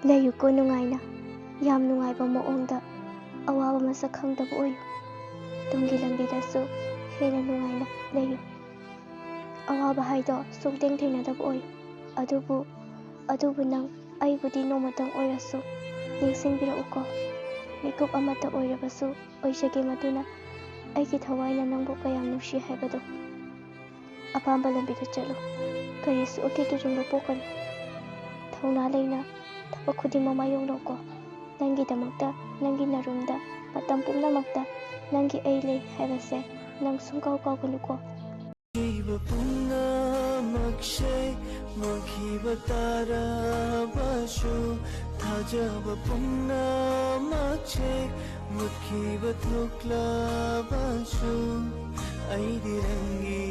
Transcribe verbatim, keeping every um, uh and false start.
ꯂꯩꯌꯨꯀꯣ ꯅꯨꯡꯉꯥꯏꯅ, ꯌꯥꯝ ꯅꯨꯡꯉꯥꯏꯕ ꯃꯑꯣꯡꯗ꯫ ꯑꯋꯥꯕ ꯃꯁꯛ ꯈꯪꯗꯕ ꯑꯣꯏꯌꯨ꯫ ꯇꯨꯡꯒꯤ ꯂꯝꯕꯤꯗꯁꯨ ꯍꯦꯟꯅ ꯅꯨꯡꯉꯥꯏꯅ ꯂꯩꯌꯨ꯫ ꯑꯋꯥꯕ ꯍꯥꯏꯗꯣ ꯁꯨꯡꯊꯦꯡ ꯊꯦꯡꯅꯗꯕ ꯑꯣꯏꯌꯨ꯫ ꯑꯗꯨꯕꯨ, ꯑꯗꯨꯕꯨ ꯅꯪ ꯑꯩꯕꯨꯗꯤ ꯅꯣꯡꯃꯇꯪ ꯑꯣꯏꯔꯁꯨ ꯅꯤꯡꯁꯤꯡꯕꯤꯔꯛꯎꯀꯣ꯫ ꯃꯤꯀꯨꯞ ꯑꯃꯠꯇ ꯑꯣꯏꯔꯕꯁꯨ ꯑꯣꯏꯖꯒꯦ, ꯃꯗꯨꯅ ꯑꯩꯒꯤ ꯊꯋꯥꯏꯅ ꯅꯪꯕꯨ ꯀꯌꯥꯝ ꯅꯨꯡꯁꯤ ꯍꯥꯏꯕꯗꯣ꯫ ꯑꯄꯥꯝꯕ ꯂꯝꯕꯤꯗ ꯆꯠꯂꯨ꯫ ꯀꯔꯤꯁꯨ ꯑꯀꯤ ꯇꯨꯖꯨꯡꯕ ꯄꯣꯛꯀꯅꯨ꯫ ꯊꯧꯅꯥ ꯂꯩꯅ ꯊꯕꯛ ꯈꯨꯗꯤꯡꯃꯛ ꯃꯥꯌꯣꯛꯅꯧꯀꯣ꯫ ꯅꯪꯒꯤꯗꯃꯛꯇ, ꯅꯪꯒꯤ ꯅꯔꯨꯝꯗ, ꯃꯇꯝ ꯄꯨꯝꯅꯃꯛꯇ ꯅꯪꯒꯤ ꯑꯩ ꯂꯩ ꯍꯥꯏꯕꯁꯦ ꯅꯪ ꯁꯨꯡꯀꯥꯎ ꯀꯥꯎꯒꯅꯨꯀꯣ꯫ ꯃꯣꯠꯈꯤꯕ ꯄꯨꯝꯅꯃꯛꯁꯦ ꯃꯥꯡꯈꯤꯕ ꯇꯥꯔꯕꯁꯨ, ꯊꯥꯖꯕ ꯄꯨꯝꯅꯃꯛꯁꯦ ꯃꯨꯠꯈꯤꯕ ꯊꯣꯛꯂꯕꯁꯨ, ꯑꯩꯗꯤ ꯅꯪꯒꯤ